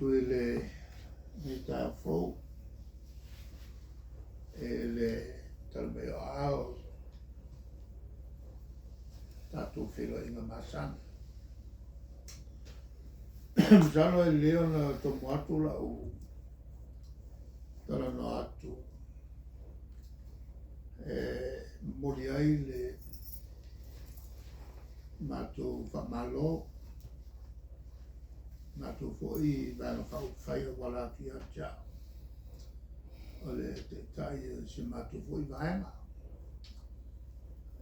atu i lenei taeao fou i le tala mai o aao tatou feiloaiga masani. Masalo e lelei ona tomo atu lau talanoa atu e momoli ai le matou faamalo, matou foi Vaega Faaupufai auala atu ia te au, o le Taitai o si a matou foi Vaega,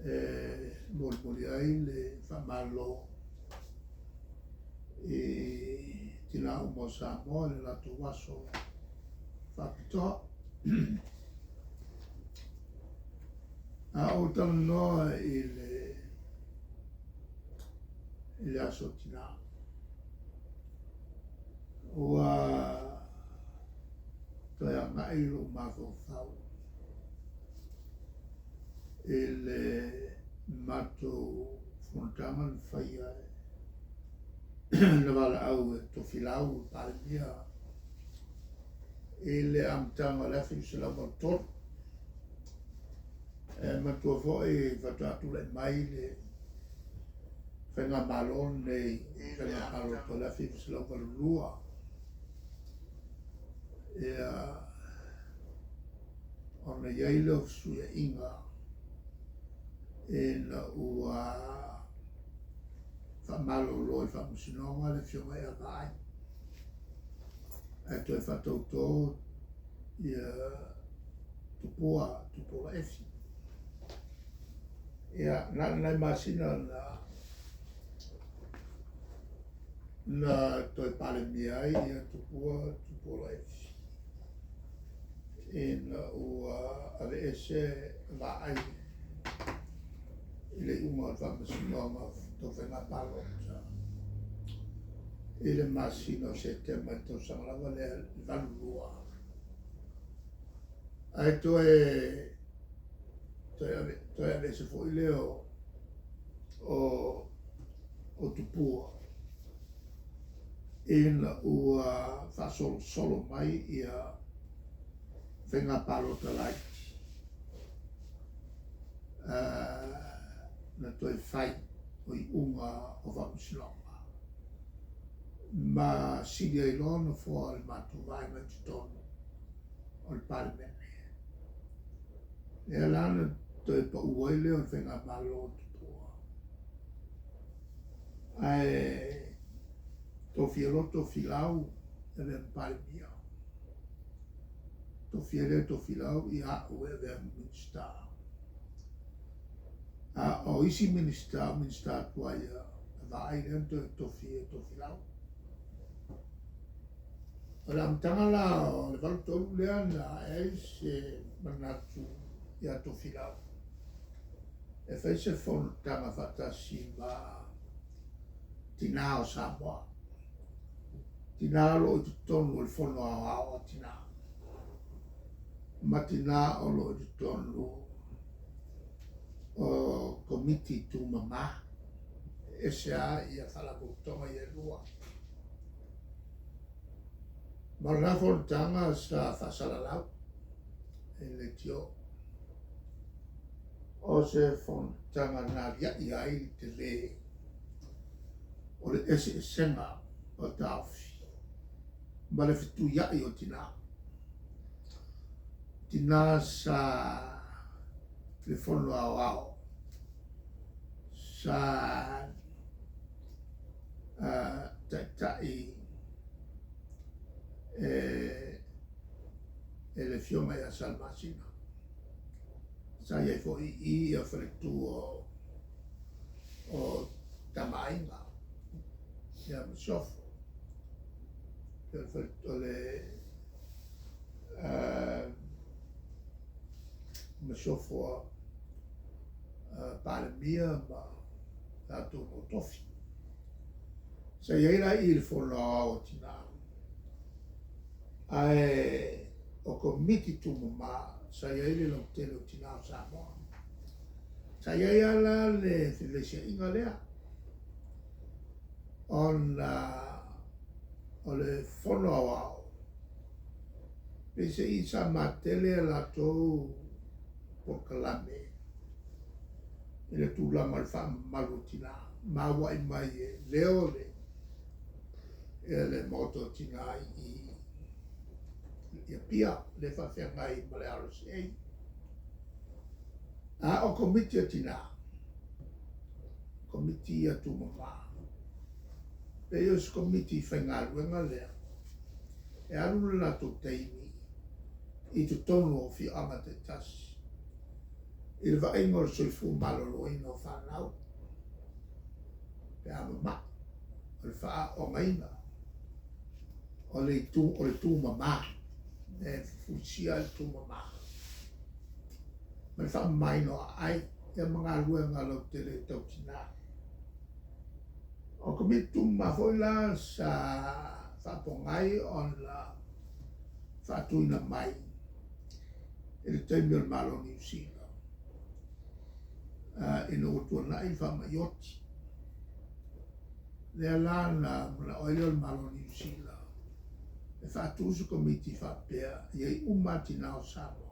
e molimoli ai le faamalo i tina uma o Samoa i le latou aso faapitoa. A ou talanoa i le i le aso tina, ua toe agai lou mafaufau i le matou fonotaga na faia na valaau e Tofilau le Palemia i le amataga o le 1983. E manatua foi faatoa tulai mai le Faigamalo lenei, Faiga Palota o le 1982. Ia, ona i ai lea o fesuiaiga ina ua faamalolo e le Faamasinoga le Afioga ia Vaai, ae toe faatauto ia Tupua, Tupuola Efi. Ia, na o ni nai masina na na toe Palemia ai ia Tupua, Tupuola Efi, ina ua aveese Vaai i le iuga o le Faamasinoga o Faiga Palota i le masina o Setema i le tausaga lava lea i le 82. Ae toe toe ave, toe aveese foi lea o o o Tupua ina ua faasolosolo mai ia faiga palota laiti na toe fai o iuga o Faamasinoga ma sili ai loa nofoa o le matou vaega i totonu o le Palemene. Lea la na toe pau ai lea o le Faigamalo o Tupua. Ae tofia loa Tofilau e avea ma Palemia. Tofia lea Tofilau ia au e avea ma Minisita. A o isi Minisita, o Minisita tuai a Vaai lea na toe tofi e Tofilau. O le amataga la o le 83 lea na ae ai se manatu ia Tofilau e fai se fonotaga faatasi ma tinā o Samoa. Tinā o lo o i totonu o le Fono Aoao a Tinā, ma tinā o lo o i totonu o Komiti Tumama. E ese lava ia Faalapotopotoga ia e lua. Ma o lena fonotaga sa faasalalau e le leitio. O se fonotaga na alia'i ai le tele o le eseesega o taofi ma le fetuia'i o tinā. Tinā sa le Fono Aoao sa taitai e le Afioga ia Salamasina. Sa i ai foi i i ia faletua o Tama a Aiga, ia Masiofo. O le Masiofo a Palemia ma latou tofi. Sa i ai la i i le Fono Aoao a Tina, ae o Komiti Tumama sa i ai le lautele o tina o Samoa. Sa i ai lava la le feveisiaiga lea ona O le Fono Aoao, peiseai sa matele a latou polokalame i le tulaga o le faamamalu o tina, ma auai mai e leo le le Maota o Tina i i Apia, le faafeagai ma le RSA. A o Komiti a Tina, Komiti ia tumama, pei o se Komiti faigaluega lea, e alu le latou taimi i totonu o afioaga taitasi i le vaaiga o le soifua maloloina o fanau pe a mama'i, o le faaaoogaina o le itu o le tumama, e fusia ai le tumama ma le faamamaina o aai ia ma galuega lautele tau tina. O Komiti tumama foi la sa faapogai ona faatuina mai i le taimi o le Malo o Niu Sila ina ua tuanai le faamai oti. Lea la na manao ai lea o le Malo o Niu Sila e faatu se Komiti faapea e i ai uma lava tina o Samoa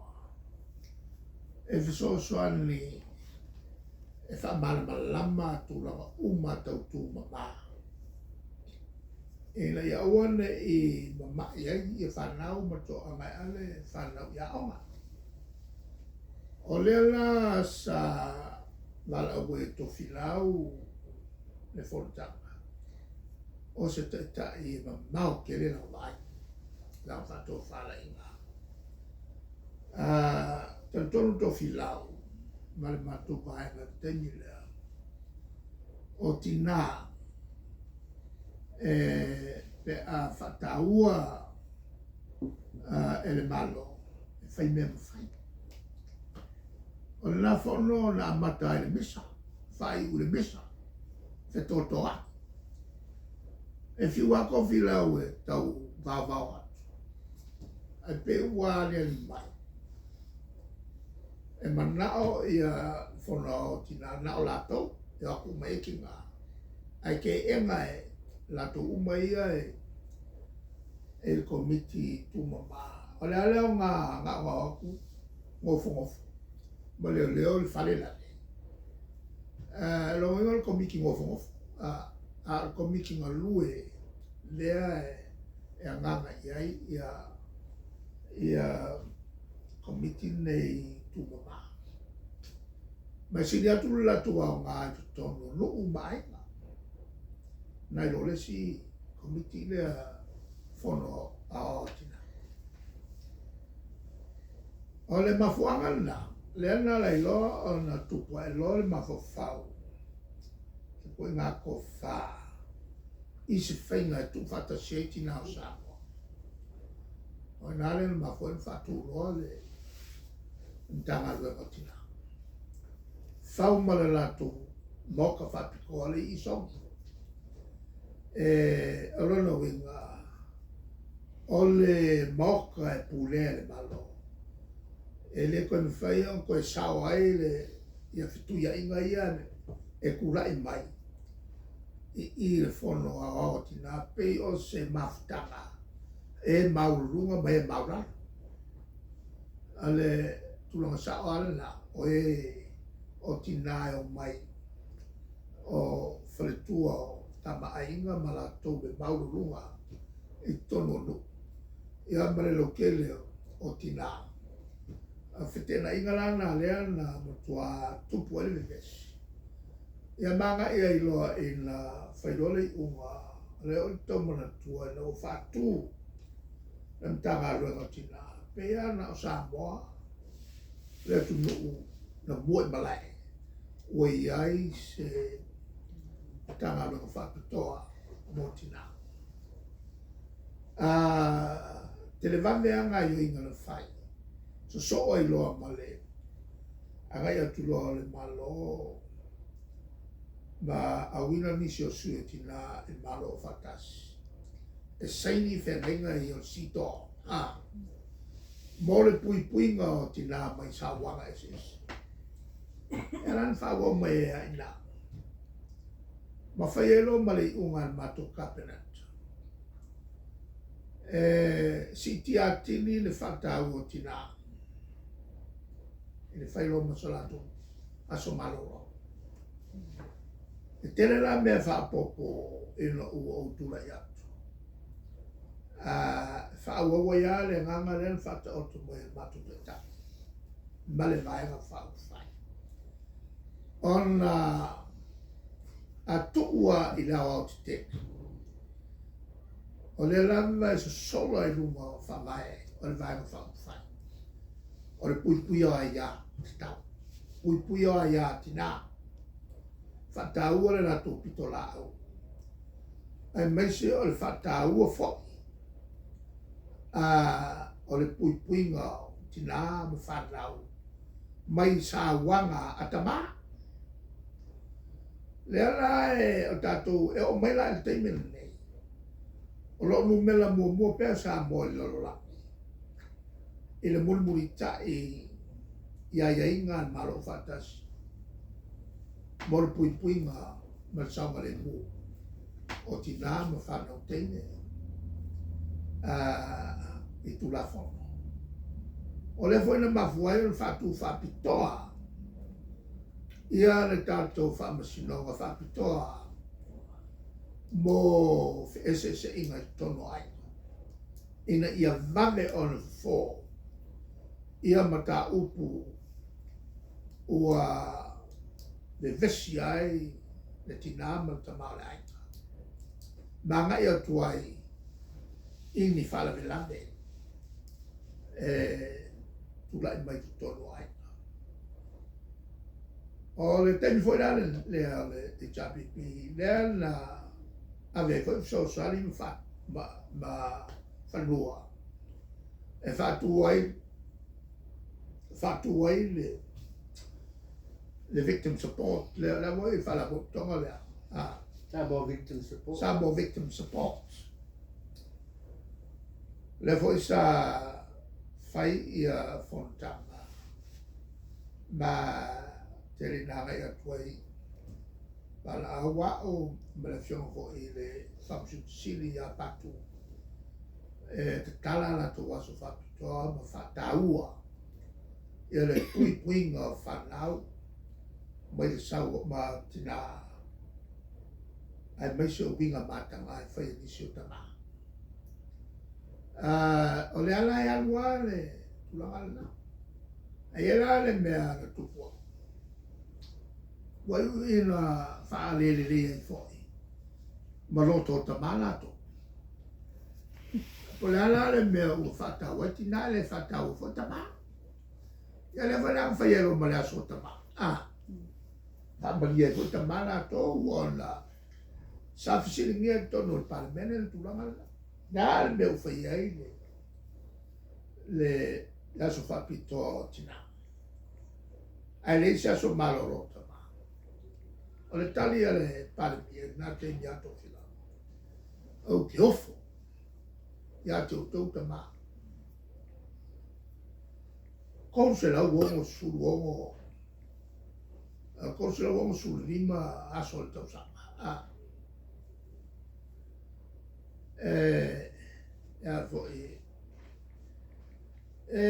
e fesoasoani e faamalamalama tulaga uma tau tumama ina ia aua ne i mama'i ai ia fanau ma toaga e ave fanau i aoga. O lea la sa valaau ai e Tofilau le fonotaga, o se taitai e mamao tele lana vaai, lana faatofalaiga. Talitonu Tofilau ma le matou vaega i le taimi lea, o tina e pe a faataua e le Malo e fai mea mafai. O lena fono na amata ai le misa, faaiu i le misa, fetotoai. E fiu lava Tofilau e tau vaovao atu, ae pei ua aliali mai, e manao ia Fono Aoao o Tina, na o latou e o atu uma i ai tina, ae teena e latou uma ia e i le Komiti Tumama. O le a le aoga na ona o atu nofonofo ma leoleo le fale la le. O lona uiga o le Komiti nofonofo, a o le Komiti galue lea e agaga i ai ia Komiti nei tumama. Ma e sili atu le latou aoga i totonu o nuu ma aiga nai lo le isi Komiti lea Fono Aoao a Tina. O le mafuaaga lena, lea na ala ai loa ona tupu ae loa le mafaufau i ituaiga tofa i se faiga e tuufaatasi ai tina o Samoa. O i ina lea na mafua ai ona faatu loa le Matagaluega o Tina. Fau ma le latou maota faapitoa le i Sogi. E, o lona uiga, o le maota e pulea e le Malo, e le toe mafai ona toe sao ai le ia fetuiaiga ia e tulai mai i i le Fono Aoao a Tina pei o se mafutaga e maualuluga ma e maualalo. A le tulaga sao lava lena, o e o tina e omai o faletua o tama aiga ma latou le maualuluga i totonu o nuu, ia ma le lautele o tina. A feteenaiga la na lea na matua tupu ai le vevesi, ia ma agai ai loa ina fai loa le iuga, lea ou te tau manatua ina ua faatu le Matagaluega o Tina, pei lava na o Samoa le atunuu na muaimalae ua i ai se Matagaluega faapitoa mo tina. Televave lava gaoioiga na fai, sosoo ai loa ma le agai atu loa o le Malo ma auina nisi o sui o tina i le Malo Aufaatasi e saini feagaiga ia o le CEDAW mo le puipuiga o tina mai sauaga eseese. E ala ona faaauau mai ai lava i ina. Ma fai ai loa ma le iuga a le matou Cabinet. E siitia atili le faataua o tinā i le fai loa ma so latou aso malolo. E tele la mea faaopoopo ina ua ou tulai atu, a e faaauau ai lava le agaga lea na faataoto mai e le matou Taitai ma le Vaega Faaupufai, ona a tuu lava i le aoaotetele, o lea lava e sosola i luga o faavae o le Vaega Faaupufai, o le puipuia o aia tatau, puipuia o aia a tina, faataua le latou pitolaau, aemaise o le faataua foi o le puipuiga o tina ma fanau mai sauaga a tama. Lea la e o tatou e oo mai la i le taimi lenei, o lo o numera muamua pea Samoa i le lalolagi i le mulimulitai i aiaiga a le Malo Aufaatasi mo le puipuiga ma le saogalemu o tina ma fanau teine i Tulafono. O lea foi na mafua ai ona faatu faapitoa ia le tatou Faamasinoga Faapitoa mo feeseeseaiga i totonu o aiga, ina ia vave ona fofo ia mataupu ua vevesi ai le tina ma le tama o le aiga, ma agai atu ai i ni faalavelave e tulai mai totonu o aiga. O le taimi foi la lea o le HRPP, lea na ave ai foi fesoasoani ma, ma, ma fanua e faatu ai faatu ai le le victim support lea la foi faalapotopotoga lea a Samoa Victim Support. Samoa Victim Support. Lea foi sa fai ia fonotaga ma tele ina agai atu ai valaau a'u ma le afioga foi i le Faamasino Sili ia Patu e tatala a latou aso faapitoa ma faataua ia le puipuiga o fanau mai le sau ma tina aemaise o uiga mataga e fai e nisi o tama. O le ala e alu lava le tulaga lena. Ae i ai la le mea na tupu ai, ua iu ina faalelelei ai foi ma loto o tama latou. Po o le a la le mea ua faataua ai tina, e le faataua foi tama. Ia lea foi la na fai ai loa ma le aso o tama. Ah, faamalie ai foi tama latou ona sa fesiligia i totonu o le Palemene le tulaga lena. Le a le mea ua fai ai le le aso faapitoa o tina, ae leai se aso malolo o tama. O le tali a le Palemia i lena taimi ia Tofilau, ou te ofo ia te outou tama. 366, 365 aso o le tausaga. A. E, e a foi, e,